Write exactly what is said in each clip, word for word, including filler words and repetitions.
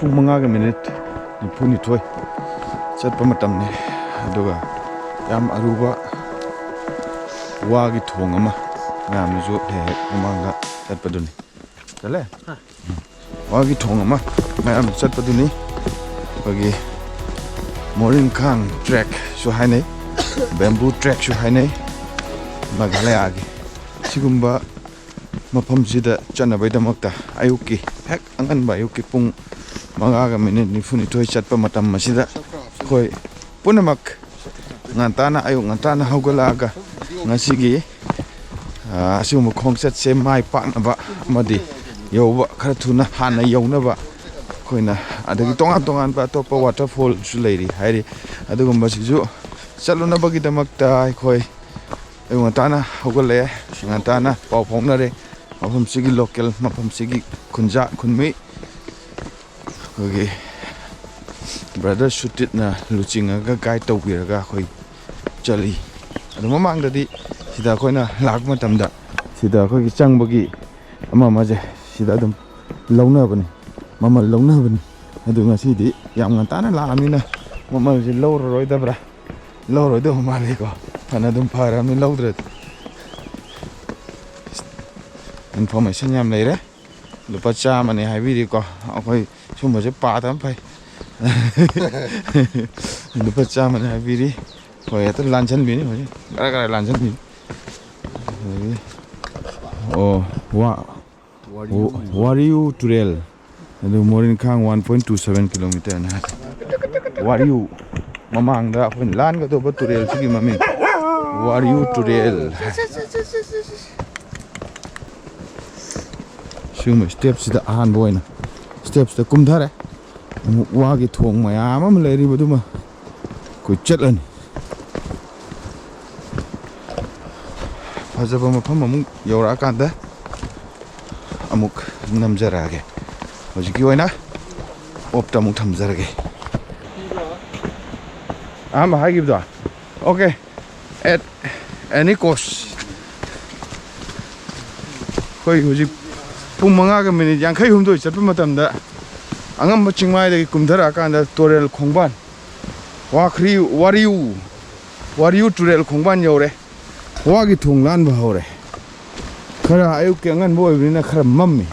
ꯄꯨꯡ ꯃꯉꯥꯒ ꯃꯤꯅꯤꯠ ꯅꯤꯐꯨꯅꯤꯊꯣꯏ ꯆꯠꯄ ꯃꯇꯝꯅꯤ꯫ ꯑꯗꯨꯒ ꯌꯥꯝ ꯑꯔꯨꯕ ꯋꯥꯒꯤ ꯊꯣꯡ ꯑꯃ, ꯃꯌꯥꯝꯅꯁꯨ ꯍꯦꯛ ꯍꯦꯛ ꯃꯃꯥꯡꯗ ꯆꯠꯄꯗꯨꯅꯤ꯫ ꯆꯠꯂꯦ? ꯋꯥꯒꯤ ꯊꯣꯡ ꯑꯃ ꯃꯌꯥꯝ ꯆꯠꯄꯗꯨꯅꯤ꯫ ꯑꯩꯈꯣꯏꯒꯤ ꯃꯣꯔꯤꯡꯈꯥꯡ ꯇ꯭ꯔꯦꯛꯁꯨ ꯍꯥꯏꯅꯩ, ꯕꯦꯝꯕꯨ ꯇ꯭ꯔꯦꯛꯁꯨ ꯍꯥꯏꯅꯩ ꯃꯦꯘꯥꯂꯌꯥꯒꯤ꯫ ꯁꯤꯒꯨꯝꯕ ꯃꯐꯝꯁꯤꯗ ꯆꯠꯅꯕꯩꯗꯃꯛꯇ ꯑꯌꯨꯛꯀꯤ, ꯍꯦꯛ ꯑꯉꯟꯕ ꯑꯌꯨꯛꯀꯤ ꯄꯨꯡ ꯃꯉꯥꯒ ꯃꯤꯅꯤꯠ ꯅꯤꯐꯨꯅꯤꯊꯣꯏ ꯆꯠꯄ ꯃꯇꯝ ꯑꯁꯤꯗ ꯑꯩꯈꯣꯏ ꯄꯨꯝꯅꯃꯛ ꯉꯟꯇꯥꯅ, ꯑꯌꯨꯛ ꯉꯟꯇꯥꯅ ꯍꯧꯒꯠꯂꯛꯑꯒ ꯉꯁꯤꯒꯤ, ꯑ, ꯑꯁꯤꯒꯨꯝꯕ ꯈꯣꯡꯆꯠꯁꯦ ꯃꯥꯏ ꯄꯥꯛꯅꯕ ꯑꯃꯗꯤ ꯌꯧꯕ ꯈꯔ ꯊꯨꯅ, ꯍꯥꯟꯅ ꯌꯧꯅꯕ ꯑꯩꯈꯣꯏꯅ, ꯑꯗꯒꯤ ꯇꯣꯉꯥꯟ ꯇꯣꯉꯥꯟꯕ ꯑꯇꯣꯞꯄ ꯋꯥꯇꯔꯐꯣꯜꯁꯨ ꯂꯩꯔꯤ ꯍꯥꯏꯔꯤ, ꯑꯗꯨꯒꯨꯝꯕꯁꯤꯁꯨ ꯆꯠꯂꯨꯅꯕꯒꯤꯗꯃꯛꯇ ꯑꯩꯈꯣꯏ ꯑꯌꯨꯛ ꯉꯟꯇꯥꯅ ꯍꯧꯒꯠꯂꯛꯑꯦ, ꯉꯟꯇꯥꯅ ꯄꯥꯎ ꯐꯥꯎꯅꯔꯦ ꯃꯐꯝꯁꯤꯒꯤ ꯂꯣꯀꯦꯜ, ꯃꯐꯝꯁꯤꯒꯤ ꯈꯨꯟꯖꯥ ꯈꯨꯟꯃꯤ꯫ ꯑꯩꯈꯣꯏꯒꯤ ꯕ꯭ꯔꯗꯔ ꯁꯨꯇꯤꯠꯅ ꯂꯨꯆꯤꯡꯉꯒ, ꯒꯥꯏꯗ ꯇꯧꯕꯤꯔꯒ ꯑꯩꯈꯣꯏ ꯆꯠꯂꯤ꯫ ꯑꯗꯨ ꯃꯃꯥꯡꯗꯗꯤ ꯁꯤꯗ ꯑꯩꯈꯣꯏꯅ ꯂꯥꯛꯄ ꯃꯇꯝꯗ ꯁꯤꯗ ꯑꯩꯈꯣꯏꯒꯤ ꯆꯪꯕꯒꯤ ꯑꯃ ꯑꯃꯁꯦ ꯁꯤꯗ ꯑꯗꯨꯝ ꯂꯧꯅꯕꯅꯤ, ꯃꯃꯜ ꯂꯧꯅꯕꯅꯤ꯫ ꯑꯗꯨ ꯉꯁꯤꯗꯤ ꯌꯥꯝ ꯉꯟꯇꯥꯅ ꯂꯥꯛꯑꯃꯤꯅ ꯃꯃꯜꯁꯦ ꯂꯧꯔꯔꯣꯏꯗꯕ꯭ꯔꯥ, ꯂꯧꯔꯣꯏꯗꯕ ꯃꯥꯜꯂꯤꯀꯣ꯫ ꯐꯅ ꯑꯗꯨꯝ ꯐꯔꯕꯅꯤ ꯂꯧꯗ꯭ꯔꯗꯤ꯫ ꯏꯟꯐꯣꯔꯃꯦꯁꯟ ꯌꯥꯝ ꯂꯩꯔꯦ꯫ ꯂꯨꯄꯥ ꯆꯥꯝꯃꯅꯦ ꯍꯥꯏꯕꯤꯔꯤꯀꯣ꯫ ꯑꯩꯈꯣꯏ ꯁꯨꯝꯕꯁꯦ ꯄꯥꯗꯕꯅ ꯐꯩ꯫ ꯂꯨꯄꯥ ꯆꯥꯝꯃꯅꯦ ꯍꯥꯏꯕꯤꯔꯤ꯫ ꯍꯣꯏ, ꯍꯦꯛꯇ ꯂꯥꯟꯁꯟꯕꯤꯅꯤ ꯍꯧꯖꯤꯛ, ꯀꯔꯥꯏ ꯀꯔꯥꯏ ꯂꯥꯟꯁꯟꯕꯤꯅꯤ꯫ ꯑꯗꯒꯤ, ꯑꯣ, ꯋꯥ, ꯋꯥꯔꯤꯌꯨ ꯇꯨꯔꯦꯜ꯫ ꯑꯗꯨ ꯃꯣꯔꯤꯟꯈꯥꯡ ꯋꯥꯟ ꯄꯣꯏꯟ ꯇꯨ ꯁꯚꯦꯟ ꯀꯤꯂꯣꯃꯤꯇꯔꯅ ꯍꯥꯏ꯫ ꯋꯥꯔꯤꯌꯨ, ꯃꯃꯥꯡꯗ ꯑꯩꯈꯣꯏꯅ ꯂꯥꯟꯒꯗꯧꯕ ꯇꯨꯔꯦꯜꯁꯤꯒꯤ ꯃꯃꯤꯡ ꯋꯥꯔꯤꯌꯨ ꯇꯨꯔꯦꯜ ꯍꯥꯏ꯫ ꯁꯤꯒꯨꯝꯕ ꯁ꯭ꯇꯦꯞꯁꯤꯗ ꯑꯍꯥꯟꯕ ꯑꯣꯏꯅ ꯁ꯭ꯇꯦꯞꯁꯤꯗ ꯀꯨꯝꯊꯔꯦ꯫ ꯑꯃꯨꯛ ꯋꯥꯒꯤ ꯊꯣꯡ ꯃꯌꯥꯝ ꯑꯃ ꯂꯩꯔꯤꯕꯗꯨꯃ ꯑꯩꯈꯣꯏ ꯆꯠꯂꯅꯤ꯫ ꯐꯖꯕ ꯃꯐꯝ ꯑꯃꯨꯛ ꯌꯧꯔꯛꯑꯀꯥꯟꯗ ꯑꯃꯨꯛ ꯅꯝꯖꯔꯛꯑꯒꯦ꯫ ꯍꯧꯖꯤꯛꯀꯤ ꯑꯣꯏꯅ ꯑꯣꯞꯇ ꯑꯃꯨꯛ ꯊꯝꯖꯔꯒꯦ꯫ ꯑꯍꯥꯟꯕ ꯍꯥꯏꯈꯤꯕꯗꯣ, okay, at any cost꯫ ꯑꯩꯈꯣꯏ ꯍꯧꯖꯤꯛ ꯄꯨꯡ ꯃꯉꯥꯒ ꯃꯤꯅꯤꯠ ꯌꯥꯡꯈꯩ ꯍꯨꯝꯗꯣꯏ ꯆꯠꯄ ꯃꯇꯝꯗ ꯑꯉꯝꯕ ꯆꯤꯡꯃꯥꯏꯗꯒꯤ ꯀꯨꯝꯊꯔꯛꯑꯀꯥꯟꯗ ꯇꯨꯔꯦꯜ ꯈꯣꯡꯕꯥꯟ, ꯋꯥꯈ꯭ꯔꯤ, ꯋꯥꯔꯤꯌꯨ, ꯋꯥꯔꯤꯌꯨ ꯇꯨꯔꯦꯜ ꯈꯣꯡꯕꯥꯟ ꯌꯧꯔꯦ꯫ ꯋꯥꯒꯤ ꯊꯣꯡ ꯂꯥꯟꯕ ꯍꯧꯔꯦ꯫ ꯈꯔ ꯑꯌꯨꯛꯀꯤ ꯑꯉꯟꯕ ꯑꯣꯏꯕꯅꯤꯅ ꯈꯔ ꯃꯝꯃꯤ꯫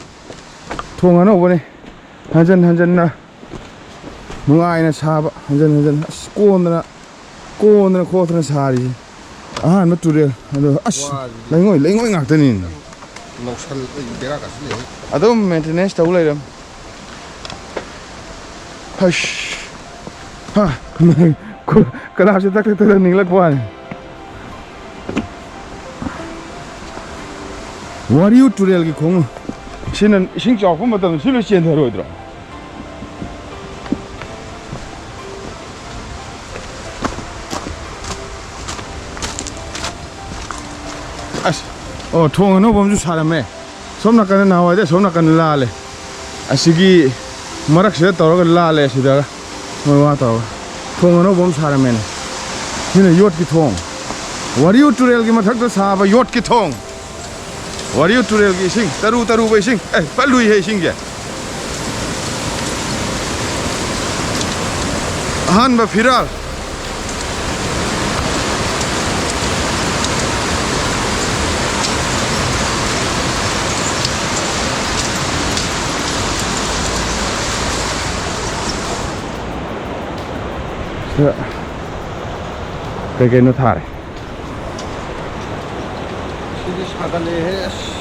ꯊꯣꯡ ꯑꯅꯧꯕꯅꯦ꯫ ꯍꯟꯖꯟ ꯍꯟꯖꯟꯅ ꯅꯨꯡꯉꯥꯏꯅ ꯁꯥꯕ꯫ ꯍꯟꯖꯟ ꯍꯟꯖꯟꯅ꯫ ꯑꯁ, ꯀꯣꯟꯗꯅ, ꯀꯣꯟꯗꯅ ꯈꯣꯠꯇꯅ ꯁꯥꯔꯤꯁꯦ꯫ ꯑꯍꯥꯟꯕ ꯇꯨꯔꯦꯜ꯫ ꯑꯗꯣ, ꯑꯁ, ꯋꯥꯁꯤꯗꯤ ꯂꯩꯉꯣꯏ, ꯂꯩꯉꯣꯏ ꯉꯥꯛꯇꯅꯤ꯫ ꯂꯧꯁꯜ-, ꯕꯦꯔꯥ ꯀꯥꯁꯤꯜꯂꯛꯑꯦ꯫ ꯑꯗꯨꯝ maintenance ꯇꯧ ꯂꯩꯔꯝ꯫ ꯍꯩꯁ꯫ ꯍꯥ꯫ ꯀꯅꯥꯁꯨ ꯇꯛ ꯇꯛ ꯇꯛ ꯅꯤꯛꯂꯛꯄ ꯋꯥꯅꯤ꯫ ꯋꯥꯔꯤꯌꯨ ꯇꯨꯔꯦꯜꯒꯤ ꯈꯣꯡꯅꯨꯡ꯫ ꯁꯤꯅ ꯏꯁꯤꯡ ꯆꯥꯎꯔꯛꯄ ꯃꯇꯝꯗ ꯁꯤ ꯂꯣꯏ ꯆꯦꯟꯊꯔꯣꯏꯗ꯭ꯔꯣ? ꯑꯁ, ꯑꯣ, ꯊꯣꯡ ꯑꯅꯧꯕ ꯑꯃꯁꯨ ꯁꯥꯔꯝꯃꯦ꯫ ꯁꯣꯝ ꯅꯥꯀꯟꯗ ꯅꯍꯥꯟꯋꯥꯏꯗ ꯑꯁꯣꯝ ꯅꯥꯀꯟꯗ ꯂꯥꯜꯂꯦ꯫ ꯑꯁꯤꯒꯤ ꯃꯔꯛꯁꯤꯗ ꯇꯧꯔꯒ ꯂꯥꯜꯂꯦ, ꯑꯁꯤꯗ ꯃꯣꯏ ꯋꯥ ꯇꯧꯔꯒ꯫ ꯊꯣꯡ ꯑꯅꯧꯕ ꯑꯃ ꯁꯥꯔꯝꯃꯦꯅꯦ꯫ ꯁꯤꯅ ꯌꯣꯠꯀꯤ ꯊꯣꯡ꯫ ꯋꯥꯔꯤꯌꯨ ꯇꯨꯔꯦꯜꯒꯤ ꯃꯊꯛꯇ ꯁꯥꯕ ꯌꯣꯠꯀꯤ ꯊꯣꯡ꯫ ꯋꯥꯔꯤꯌꯨ ꯇꯨꯔꯦꯜꯒꯤ ꯏꯁꯤꯡ, ꯇꯔꯨ ꯇꯔꯨꯕ ꯏꯁꯤꯡ꯫ ꯑꯦ, ꯐꯖ ꯂꯨꯏꯍꯦ ꯏꯁꯤꯡꯁꯦ꯫ ꯑꯍꯥꯟꯕ ꯐꯤꯔꯥꯜ꯫ ꯁꯤꯗ ꯀꯩ ꯀꯩꯅꯣ ꯊꯥꯔꯦ꯫ ꯁꯤꯗꯤ ꯁꯥꯒꯠꯂꯦꯍꯦ, ꯑꯁ꯫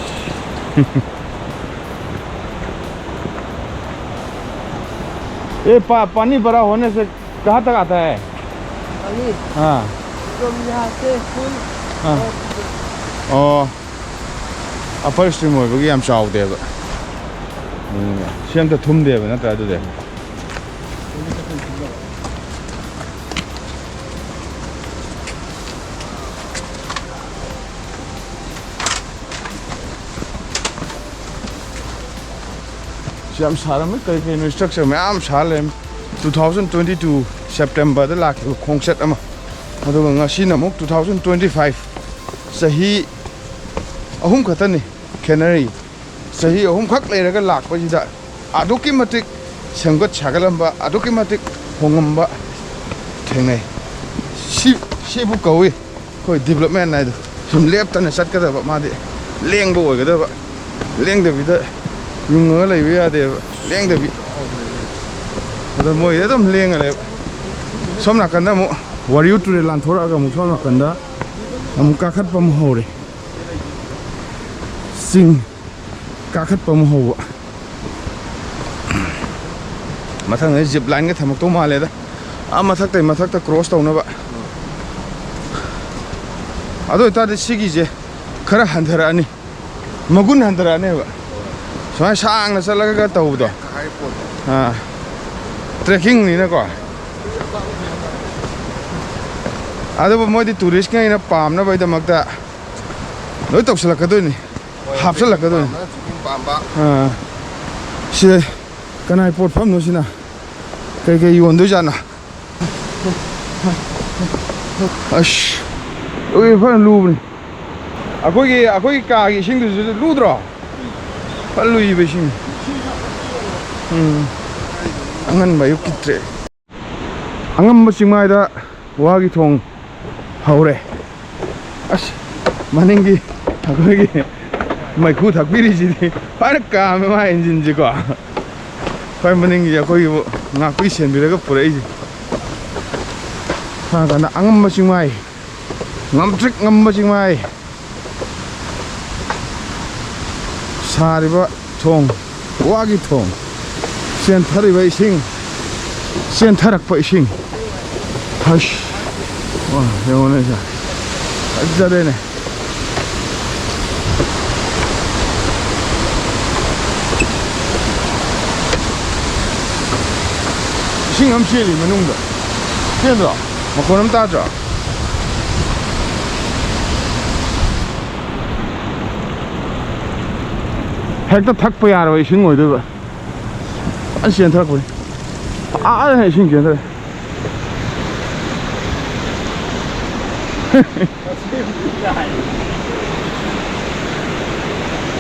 ये पा-, पानी भरा होने से कहाँ तक आता है? पानी? हाँ। जो यहाँ से पुल हाँ। और ꯑꯣ, ꯑꯄꯔ ꯁ꯭ꯇ꯭ꯔꯤꯝ ꯑꯣꯏꯕꯒꯤ ꯌꯥꯝ ꯆꯥꯎꯗꯦꯕ꯫ ꯎꯝ, ꯁꯤ ꯑꯝꯇ ꯊꯨꯝꯗꯦꯕ ꯅꯠꯇ꯭ꯔꯥ ꯑꯗꯨꯗꯤ? ꯁꯤ ꯌꯥꯝ ꯁꯥꯔꯝꯃꯤ, ꯀꯔꯤ ꯀꯔꯤꯅꯣ ꯁ꯭ꯇ꯭ꯔꯛꯆꯔ ꯃꯌꯥꯝ ꯁꯥ ꯂꯩꯔꯝꯃꯤ꯫ Two thousand twenty two September ꯗ ꯂꯥꯛꯈꯤꯕ ꯈꯣꯡꯆꯠ ꯑꯃ, ꯑꯗꯨꯒ ꯉꯁꯤꯅ ꯑꯃꯨꯛ two thousand twenty five, ꯆꯍꯤ ꯑꯍꯨꯝ ꯈꯛꯇꯅꯤ ꯈꯦꯠꯅꯔꯤ꯫ ꯆꯍꯤ ꯑꯍꯨꯝꯈꯛ ꯂꯩꯔꯒ ꯂꯥꯛꯄꯁꯤꯗ ꯑꯗꯨꯛꯀꯤ ꯃꯇꯤꯛ ꯁꯦꯝꯒꯠ ꯁꯥꯒꯠꯂꯝꯕ ꯑꯗꯨꯛꯀꯤ ꯃꯇꯤꯛ ꯍꯣꯡꯉꯝꯕ ꯊꯦꯡꯅꯩ꯫ ꯁꯤ, ꯁꯤꯕꯨ ꯀꯧꯏ ꯑꯩꯈꯣꯏ development ꯍꯥꯏꯗꯣ꯫ ꯁꯨꯝ ꯂꯦꯞꯇꯅ ꯆꯠꯀꯗꯕ, ꯃꯥꯗꯤ ꯂꯦꯡꯕ ꯑꯣꯏꯒꯗꯕ꯫ ꯂꯦꯡꯗꯕꯤꯗ ꯌꯨꯡꯉꯒ ꯂꯩꯕ ꯌꯥꯗꯦꯕ, ꯂꯦꯡꯗꯕꯤ꯫ ꯑꯗꯣ ꯃꯣꯏꯗꯤ ꯑꯗꯨꯝ ꯂꯦꯡꯉ ꯂꯩꯕ꯫ ꯁꯣꯝ ꯅꯥꯀꯟꯗ ꯑꯃꯨꯛ ꯋꯥꯔꯤꯌꯨ ꯇꯨꯔꯦꯜ ꯂꯥꯟꯊꯣꯔꯛꯑꯒ ꯑꯃꯨꯛ ꯁꯣꯝ ꯅꯥꯀꯟꯗ ꯑꯃꯨꯛ ꯀꯥꯈꯠꯄ ꯑꯃ ꯍꯧꯔꯦ꯫ ꯆꯤꯡ ꯀꯥꯈꯠꯄ ꯑꯃ ꯍꯧꯕ꯫ ꯃꯊꯪꯗ zip lineꯒ ꯊꯝꯃꯛꯇꯧ ꯃꯥꯜꯂꯦꯗ꯫ ꯑꯥ ꯃꯊꯛꯇꯩ ꯃꯊꯛꯇ cross ꯇꯧꯅꯕ꯫ ꯑꯗꯨ ꯑꯣꯏꯇꯥꯔꯗꯤ ꯁꯤꯒꯤꯁꯦ ꯈꯔ ꯍꯟꯊꯔꯛꯑꯅꯤ, ꯃꯒꯨꯟ ꯍꯟꯊꯔꯛꯑꯅꯦꯕ꯫ ꯁꯨꯃꯥꯏꯅ ꯁꯥꯡꯅ ꯆꯠꯂꯒ ꯇꯧꯕꯗꯣ꯫ ꯑꯥ, trekkingꯅꯤꯅꯀꯣ꯫ ꯑꯗꯨꯕꯨ ꯃꯣꯏꯗꯤ touristꯉꯩꯅ ꯄꯥꯝꯅꯕꯒꯤꯗꯃꯛꯇ ꯂꯣꯏ ꯇꯧꯁꯜꯂꯛꯀꯗꯣꯏꯅꯤ, ꯍꯣꯏ, ꯍꯥꯞꯆꯜꯂꯛꯀꯗꯣꯏꯅꯤ꯫ Trekking ꯄꯥꯝꯕ꯫ ꯑꯥ, ꯁꯤꯗ ꯀꯅꯥꯏ ꯄꯣꯠꯐꯝꯅꯣ ꯁꯤꯅ? ꯀꯩꯀꯩ ꯌꯣꯟꯗꯣꯏꯖꯥꯠꯅꯣ? ꯑꯁ, ꯂꯨꯏ, ꯐꯖꯅ ꯂꯨꯕꯅꯤ꯫ ꯑꯩꯈꯣꯏꯒꯤ, ꯑꯩꯈꯣꯏꯒꯤ ꯀꯥꯒꯤ ꯏꯁꯤꯡꯗꯨꯁꯨ ꯂꯨꯗ꯭ꯔꯣ? ꯐꯖꯅ ꯂꯨꯏꯕ ꯏꯁꯤꯡ꯫ ꯎꯝ꯫ ꯑꯉꯟꯕ ꯑꯌꯨꯛꯀꯤ trek꯫ ꯑꯉꯝꯕ ꯆꯤꯡꯃꯥꯏꯗ ꯋꯥꯒꯤ ꯊꯣꯡ ꯍꯧꯔꯦ꯫ ꯑꯁ, ꯃꯅꯤꯡꯒꯤ ꯑꯩꯈꯣꯏꯒꯤ ꯃꯩꯈꯨ ꯊꯛꯄꯤꯔꯤꯁꯤꯗꯤ ꯐꯖꯅ ꯀꯥꯝꯃꯦ ꯃꯥ engineꯁꯦꯀꯣ꯫ ꯈ꯭ꯋꯥꯏ ꯃꯅꯤꯡꯒꯤ ꯑꯩꯈꯣꯏꯒꯤꯕꯨ ꯉꯥꯛꯄꯤ ꯁꯦꯟꯕꯤꯔꯒ ꯄꯨꯔꯛꯏꯁꯦ꯫ ꯁꯣꯝ ꯅꯥꯀꯟꯗ ꯑꯉꯝꯕ ꯆꯤꯡꯃꯥꯏ, ꯉꯝꯇ꯭ꯔꯤꯛ ꯉꯝꯕ ꯆꯤꯡꯃꯥꯏ꯫ ꯁꯥꯔꯤꯕ ꯊꯣꯡ, ꯋꯥꯒꯤ ꯊꯣꯡ, ꯆꯦꯟꯊꯔꯤꯕ ꯏꯁꯤꯡ, ꯆꯦꯟꯊꯔꯛꯄ ꯏꯁꯤꯡ꯫ ꯍꯁ! ꯋꯥ, ꯌꯦꯡꯉꯨꯅꯦ ꯁꯦ꯫ ꯐꯖꯔꯦꯅꯦ꯫ ꯏꯁꯤꯡ ꯑꯃ ꯆꯦꯜꯂꯤ ꯃꯅꯨꯡꯗ꯫ ꯆꯦꯟꯗ꯭ꯔꯣ? ꯃꯈꯣꯟ ꯑꯃ ꯇꯥꯗ꯭ꯔꯣ? ꯍꯦꯛꯇ ꯊꯛꯄ ꯌꯥꯔꯕ ꯏꯁꯤꯡ ꯑꯣꯏꯗꯣꯏꯕ꯫ ꯑꯁ, ꯆꯦꯟꯊꯔꯛꯄꯅꯤ꯫ ꯑꯥ, ꯏꯁꯤꯡ ꯆꯦꯟꯊꯔꯦ꯫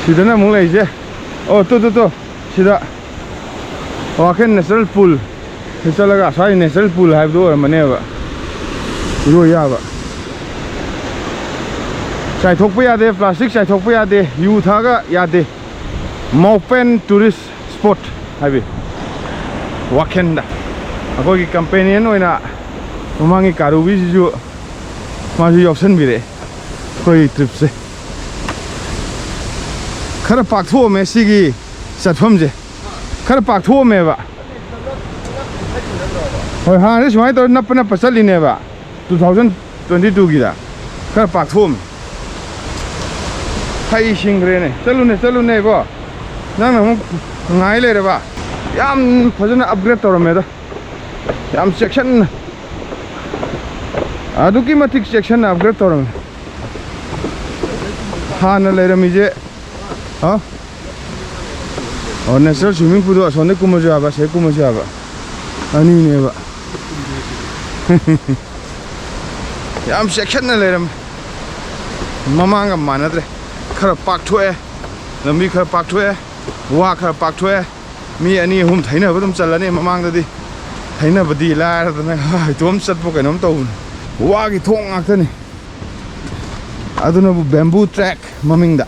ꯁꯤꯗꯅ ꯑꯃꯨꯛ ꯂꯩꯁꯦ꯫ ꯑꯣ, ꯇꯨ, ꯇꯨ, ꯇꯨ꯫ ꯁꯤꯗ ꯋꯥꯈꯦꯟ natural pool꯫ ꯁꯤ ꯆꯠꯂꯒ ꯑꯁ꯭ꯋꯥꯏ natural pool ꯍꯥꯏꯕꯗꯨ ꯑꯣꯏꯔꯝꯃꯅꯦꯕ꯫ ꯏꯔꯣꯏ ꯌꯥꯕ꯫ ꯆꯥꯏꯊꯣꯛꯄ ꯌꯥꯗꯦ, plastic ꯆꯥꯏꯊꯣꯛꯄ ꯌꯥꯗꯦ, ꯌꯨ ꯊꯛꯑꯒ ꯌꯥꯗꯦ꯫ Maupen tourist spot ꯍꯥꯏꯕꯤ ꯋꯥꯈꯦꯟꯗ꯫ ꯑꯩꯈꯣꯏꯒꯤ companion ꯑꯣꯏꯅ ꯃꯃꯥꯡꯒꯤ ꯀꯥꯔꯨꯕꯤꯁꯤꯁꯨ ꯃꯥꯁꯨ ꯌꯥꯎꯁꯟꯕꯤꯔꯛꯑꯦ ꯑꯩꯈꯣꯏꯒꯤ tripꯁꯦ꯫ ꯈꯔ ꯄꯥꯛꯊꯣꯛꯑꯝꯃꯦ ꯁꯤꯒꯤ ꯆꯠꯐꯝꯁꯦ, ꯈꯔ ꯄꯥꯛꯊꯣꯛꯑꯝꯃꯦꯕ꯫ ꯍꯣꯏ, ꯍꯥꯟꯅꯗꯤ ꯁꯨꯃꯥꯏꯅ ꯇꯧꯔ ꯅꯞꯄ ꯅꯞꯄ ꯆꯠꯂꯤꯅꯦꯕ꯫ Two thousand twenty twoꯒꯤꯗ ꯈꯔ ꯄꯥꯛꯊꯣꯛꯑꯝꯃꯤ꯫ ꯍꯩ ꯁꯤꯡꯈ꯭ꯔꯦꯅꯦ꯫ ꯆꯠꯂꯨꯅꯦ, ꯆꯠꯂꯨꯅꯦ ꯏꯕꯣ꯫ ꯅꯪꯅ ꯑꯃꯨꯛ ꯉꯥꯏ ꯂꯩꯔꯕ? ꯌꯥꯝ ꯐꯖꯅ upgrade ꯇꯧꯔꯝꯃꯦꯗ꯫ ꯌꯥꯝ ꯆꯦꯛꯁꯤꯟꯅ꯫ ꯑꯗꯨꯛꯀꯤ ꯃꯇꯤꯛ ꯆꯦꯛꯁꯤꯟꯅ upgrade ꯇꯧꯔꯝꯃꯦ꯫ ꯍꯥꯟꯅ ꯂꯩꯔꯝꯃꯤꯁꯦ, ꯍꯥ? ꯑꯣ, natural swimming poolꯗꯣ ꯑꯁꯣꯝꯗꯩ ꯀꯨꯝꯃꯁꯨ ꯌꯥꯕ, ꯑꯁꯤꯗꯩ ꯀꯨꯝꯃꯁꯨ ꯌꯥꯕ꯫ ꯑꯅꯤꯅꯦꯕ꯫ ꯌꯥꯝ ꯆꯦꯛꯁꯤꯟꯅ ꯂꯩꯔꯝꯃꯦ꯫ ꯃꯃꯥꯡꯒ ꯃꯥꯟꯅꯗ꯭ꯔꯦ꯫ ꯈꯔ ꯄꯥꯛꯊꯣꯛꯑꯦ꯫ ꯂꯝꯕꯤ ꯈꯔ ꯄꯥꯛꯊꯣꯛꯑꯦ꯫ ꯋꯥ ꯈꯔ ꯄꯥꯛꯊꯣꯛꯑꯦ꯫ ꯃꯤ ꯑꯅꯤ ꯑꯍꯨꯝ ꯊꯩꯅꯕ ꯑꯗꯨꯝ ꯆꯜꯂꯅꯤ꯫ ꯃꯃꯥꯡꯗꯗꯤ ꯊꯩꯅꯕꯗꯤ ꯂꯥꯏꯔꯗꯅ ꯏꯇꯣꯝ ꯆꯠꯄ ꯀꯩꯅꯣꯝ ꯇꯧꯕꯅꯤ꯫ ꯋꯥꯒꯤ ꯊꯣꯡ ꯉꯥꯛꯇꯅꯤ꯫ ꯑꯗꯨꯅꯕꯨ bamboo track ꯃꯃꯤꯡꯗ꯫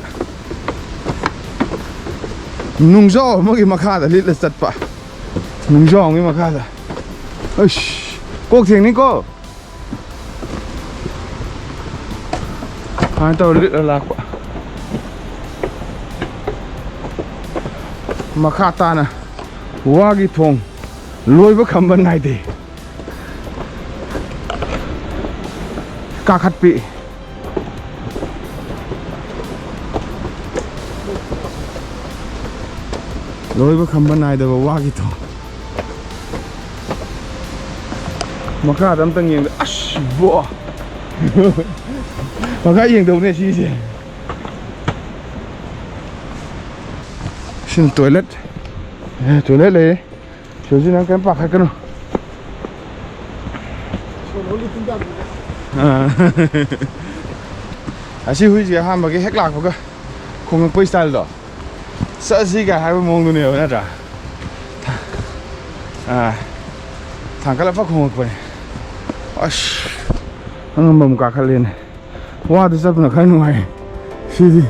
ꯅꯨꯡꯖꯥꯎ ꯑꯃꯒꯤ ꯃꯈꯥꯗ ꯂꯤꯠꯂ ꯆꯠꯄ꯫ ꯅꯨꯡꯖꯥꯎ ꯑꯃꯒꯤ ꯃꯈꯥꯗ꯫ ꯑꯩꯁ, ꯀꯣꯛ ꯊꯦꯡꯅꯤꯀꯣ꯫ ꯁꯨꯃꯥꯏꯅ ꯇꯧꯔ ꯂꯤꯠꯂ ꯂꯥꯛꯄ꯫ ꯃꯈꯥ ꯇꯥꯅ ꯋꯥꯒꯤ ꯊꯣꯡ ꯂꯣꯏꯕ ꯈꯝꯕ ꯅꯥꯏꯗꯦ꯫ ꯀꯥꯈꯠꯄꯤ꯫ ꯂꯣꯏꯕ ꯈꯝꯕ ꯅꯥꯏꯗꯕ ꯋꯥꯒꯤ ꯊꯣꯡ꯫ ꯃꯈꯥꯗ ꯑꯝꯇꯪ ꯌꯦꯡꯗ-, ꯑꯁ, ꯕꯣ꯫ ꯃꯈꯥ ꯌꯦꯡꯗꯧꯅꯦ ꯁꯤꯁꯦ꯫ ꯁꯤꯅ toilet꯫ ꯑꯦ, toilet ꯂꯩꯔꯦ꯫ ꯁꯤꯁꯤ ꯅꯪ ꯀꯩꯝ ꯄꯥꯈꯠꯀꯅꯨ꯫ ꯑꯥ꯫ ꯑꯁꯤ ꯍꯨꯏꯁꯦ ꯑꯍꯥꯟꯕꯒꯤ ꯍꯦꯛ ꯂꯥꯛꯄꯒ ꯈꯣꯡꯉꯛꯄꯩ styleꯗꯣ꯫ "ꯆꯠꯁꯤ" ꯀꯥꯏ ꯍꯥꯏꯕ ꯃꯑꯣꯡꯗꯨꯅꯦꯕ, ꯅꯠꯇ꯭ꯔꯥ? ꯑꯥ, ꯊꯥꯡꯒꯠꯂꯛꯄ ꯈꯣꯡꯉꯛꯄꯅꯦ꯫ ꯑꯁ, ꯑꯉꯝꯕ ꯑꯃ ꯀꯥꯈꯠꯂꯦꯅꯦ꯫ ꯋꯥꯗ ꯆꯠꯄꯅ ꯈꯔ ꯅꯨꯡꯉꯥꯏ꯫ ꯁꯤꯗꯤ